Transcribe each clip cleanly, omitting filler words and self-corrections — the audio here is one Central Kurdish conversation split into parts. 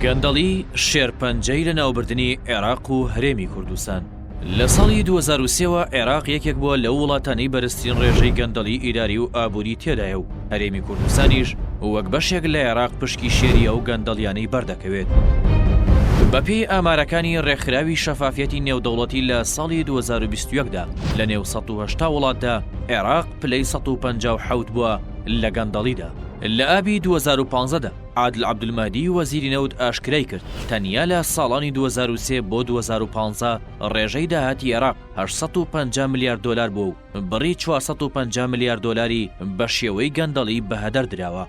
گەندەڵی شێرپەنجەی لەناوبردنی عێراق و هەرێمی کوردستان. لە ساڵی 2003 وە عێراق یەکێک بووە لەو وڵاتانەی بەرزترین ڕێژەی گەندەڵی ئیداری و ئابووری تێدایە و هەرێمی کوردستانیش وەک بەشێک لە عێراق پشکی شێری ئەو گەندەڵیانەی بەردەکەوێت. بەپێی ئامارەکانی ڕێکخراوی شەفافیەتی نێودەوڵەتی لە ساڵی 2021 دا لە نێو 180 وڵاتدا عێراق پلەی 157 بووە لە گەندەڵیدا. لە ئابی 2015 دا عادل عەبدولمەهدی وەزیری نەوت ئاشکرای کرد، تەنیا لە ساڵانی 2003 بۆ 2015 ڕێژەی داهاتی عێراق 850 ملیار دۆلار بووە و بڕی 450 ملیار دۆلاری بە شێوەی گەندەڵی بەهەدەر دراوە.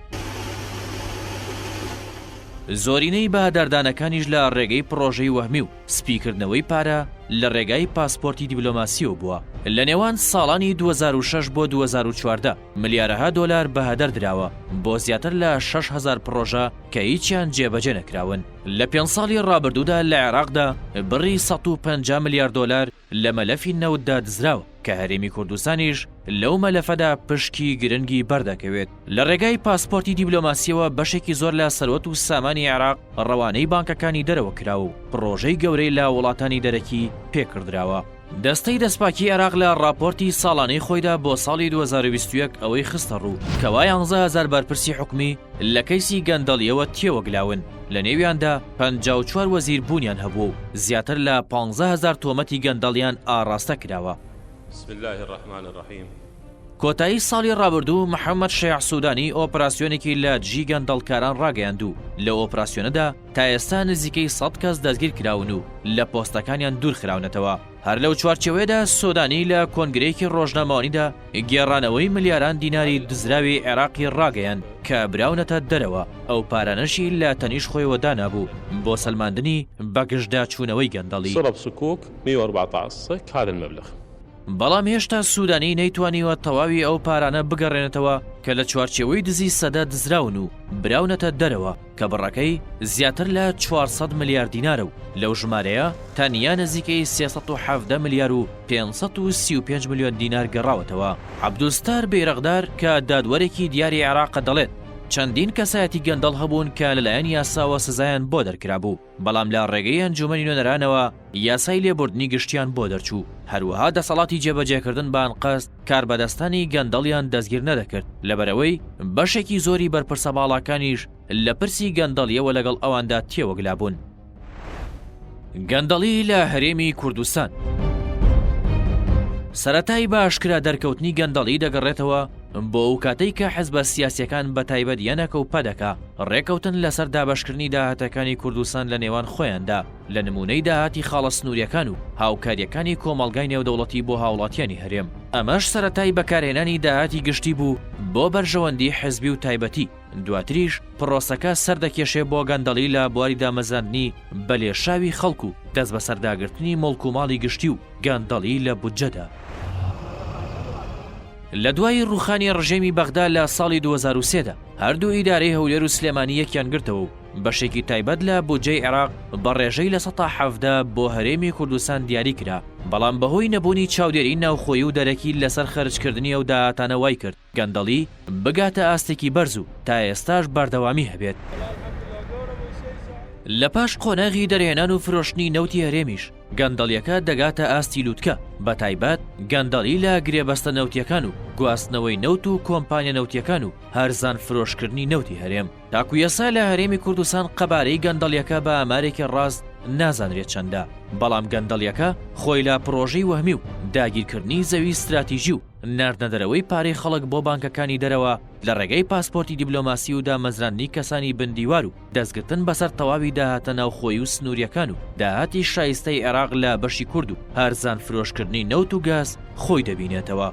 زۆرینەی بەهەدەردانەکانیش لە ڕێگەی پڕۆژەی وەهمی و سپیکردنەوەی پارە لە ڕێگای پاسپۆرتی دیبلۆماسییەوە بووە. لە نێوان ساڵانی 2006 بۆ 2014 ملیارەها دۆلار بەهەدەر دراوە بۆ زیاتر لە 6000 پڕۆژە کە هیچیان جێبەجێ نەکراون. لە پێنج ساڵی ڕابردوودا لە عێراقدا بڕی 150 ملیار دۆلار لە مەلەفی نەوتدا دزراوە کە هەرێمی کوردستانیش لەو مەلەفەدا پشکی گرنگی بەردەکەوێت. لە ڕێگای پاسپۆرتی دیبلۆماسییەوە بەشێکی زۆر لە سەروەت و سامانی عێراق ڕەوانەی بانکەکانی دەرەوە کراوە و پڕۆژەی گەورەی لە وڵاتانی دەرەکی پێکڕدراوە. دەستەی دەستپاکی عێراق لە ڕاپۆرتی ساڵانەی خۆیدا بۆ ساڵی 2021 ئەوەی خستەڕوو کەوا 11 هەزار بەرپرسی حکومی لە کەیسی گەندەڵییەوە تێوەگلاون، لە نێویاندا 54 وەزیر بوونیان هەبووە و زیاتر لە 15 هەزار تۆمەتی گەندەڵیان ئاڕاستە کراوە. بسم اللە الرحمن الرحیم. کۆتایی ساڵی ڕابردوو محەمەد شەیاع سودانی ئۆپراسیۆنێکی لە دژی گەندەڵکاران ڕاگەیاند و لەو ئۆپراسیۆنەدا تا ئێستا نزیکەی سەد کەس دەستگیرکراون و لە پۆستەکانیان دوورخراونەتەوە. هەر لەو چوارچێوەیەدا سۆدانی لە کۆنگرەیەکی ڕۆژنامەوانیدا گێڕانەوەی ملیاران دیناری دزراوی عێراقی ڕاگەیاند کە براونەتە دەرەوە، ئەو پارانەشی لە تەنیشت خۆیەوە دانابوو بۆ سەلماندنی بەگژداچوونەوەی گەندەڵی. صرف صكوك 114 صك هذا المبلغ. بەڵام هێشتا سودانی نەیتوانیوە تەواوی ئەو پارانە بگەڕێنێتەوە کە لە چوارچێوەی دزی سەدە دزراون و براونەتە دەرەوە کە بڕەکەی زیاتر لە 400 ملیار دینارە و لەو ژمارەیە تەنیا نزیکەی 317 ملیار و 535 ملیۆن دینار گەڕاوەتەوە. عەبدولستار بەیرەقدار کە دادوەرێکی دیاری عێراقە دەڵێت، چەندین کەسایەتی گەندەڵ هەبوون کە لەلایەن یاساوە سزایان بۆ دەرکرابوو، بەڵام لە ڕێگەی ئەنجومەنی نوێنەرانەوە یاسای لێبوردنی گشتیان بۆ دەرچوو، هەروەها دەسەڵاتی جێبەجێکردن بە ئەنقەست کاربەدەستانی گەندەڵیان دەستگیر نەدەکرد، لەبەرئەوەی بەشێکی زۆری بەرپرسە باڵاکانیش لە پرسی گەندەڵیەوە لەگەڵ ئەواندا تێوەگلابوون. گەندەڵی لە هەرێمی کوردستان سەرەتای بە ئاشکرا دەرکەوتنی گەندەڵی دەگەڕێتەوە بۆ ئەو کاتەی کە حزبە سیاسیەکان بە تایبەت یەنەکە و پەدەکە ڕێکەوتن لەسەر دابەشکردنی داهاتەکانی کوردستان لە نێوان خۆیاندا لە نمونەی داهاتی خاڵە سنووریەکان و هاوکاریەکانی کۆمەڵگای نێودەوڵەتی بۆ هاوڵاتیانی هەرێم ئەمەش سەرەتای بەکارهێنانی داهاتی گشتی بوو بۆ بەرژەوەندی حزبی و تایبەتی دواتریش پڕۆسەکە سەردەکێشێ بۆ گەندەڵی لە بواری دامەزراندنی بە لێشاوی خەڵک و دەستبەسەرداگرتنی موڵک و ماڵی گشتی و گەندەڵی لە بودجەدا. لە دوای ڕووخانی ڕژێمی بەغدا لە ساڵی 2003 دا، هەردوو ئیدارەی هەولێر و سلێمانی یەکیان گرتەوە و بەشێکی تایبەت لە بودجەی عێراق بە ڕێژەی 17% بۆ هەرێمی کوردستان دیاری کرا، بەڵام بەهۆی نەبوونی چاودێری ناوخۆیی و دەرەکی لەسەر خەرجکردنی ئەو داهاتانە وایکرد گەندەڵی بگاتە ئاستێکی بەرز و تا ئێستاش بەردەوامی هەبێت. لە پاش قۆناغی دەرهێنان و فرۆشتنی نەوتی هەرێمیش، گەندەڵیەکە دەگاتە ئاستی لوتکە، بەتایبەت گەندەڵی لە گرێبەستە نەوتیەکان و گواستنەوەی نەوت و کۆمپانیا نەوتیەکان و هەرزان فرۆشکردنی نەوتی هەرێم. تاکو ئێستا لە هەرێمی کوردستان قەبارەی گەندەڵیەکە بە ئامارێکی ڕاست نازانرێت چەندە، بەڵام گەندەڵیەکە خۆی لە پڕۆژەی وەهمی و داگیرکردنی زەوی ستراتیژی و ناردنەدەرەوەی پارەی خەڵک بۆ بانکەکانی دەرەوە لە ڕێگەی پاسپۆرتی دیبلۆماسی و دامەزراندنی کەسانی بن دیوار و دەستگرتن بەسەر تەواوی داهاتە ناوخۆیی و سنوورییەکان و داهاتی شایستەی عێراق لە بەشی کورد و هەرزان فرۆشکردنی نەوت و گاز خۆی دەبینێتەوە.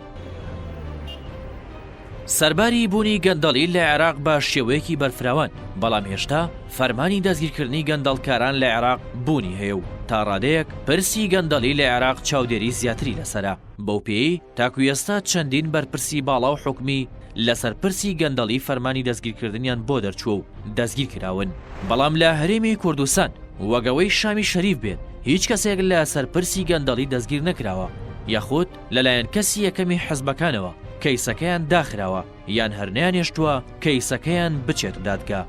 سەرباری بوونی گەندەڵی لە عێراق بە شێوەیەکی بەرفراوان، بەڵام هێشتا فەرمانی دەستگیرکردنی گەندەڵکاران لە عێراق بوونی هەیە و تا ڕادەیەک پرسی گەندەڵی لە عێراق چاودێری زیاتری لەسەرە. بەو پێیەی تاکو ئێستا چەندین بەرپرسی باڵا و حکومی لەسەر پرسی گەندەڵی فەرمانی دەستگیرکردنیان بۆ دەرچووە و دەستگیرکراون، بەڵام لە هەرێمی کوردستان وەک ئەوەی شامی شەریف بێت هیچ کەسێک لەسەر پرسی گەندەڵی دەستگیر نەکراوە یاخود لەلایەن کەسی یەکەمی حزبەکانەوە کەیسەکەیان داخراوە یان هەر نەیانهێشتووە کەیسەکەیان بچێتە دادگا.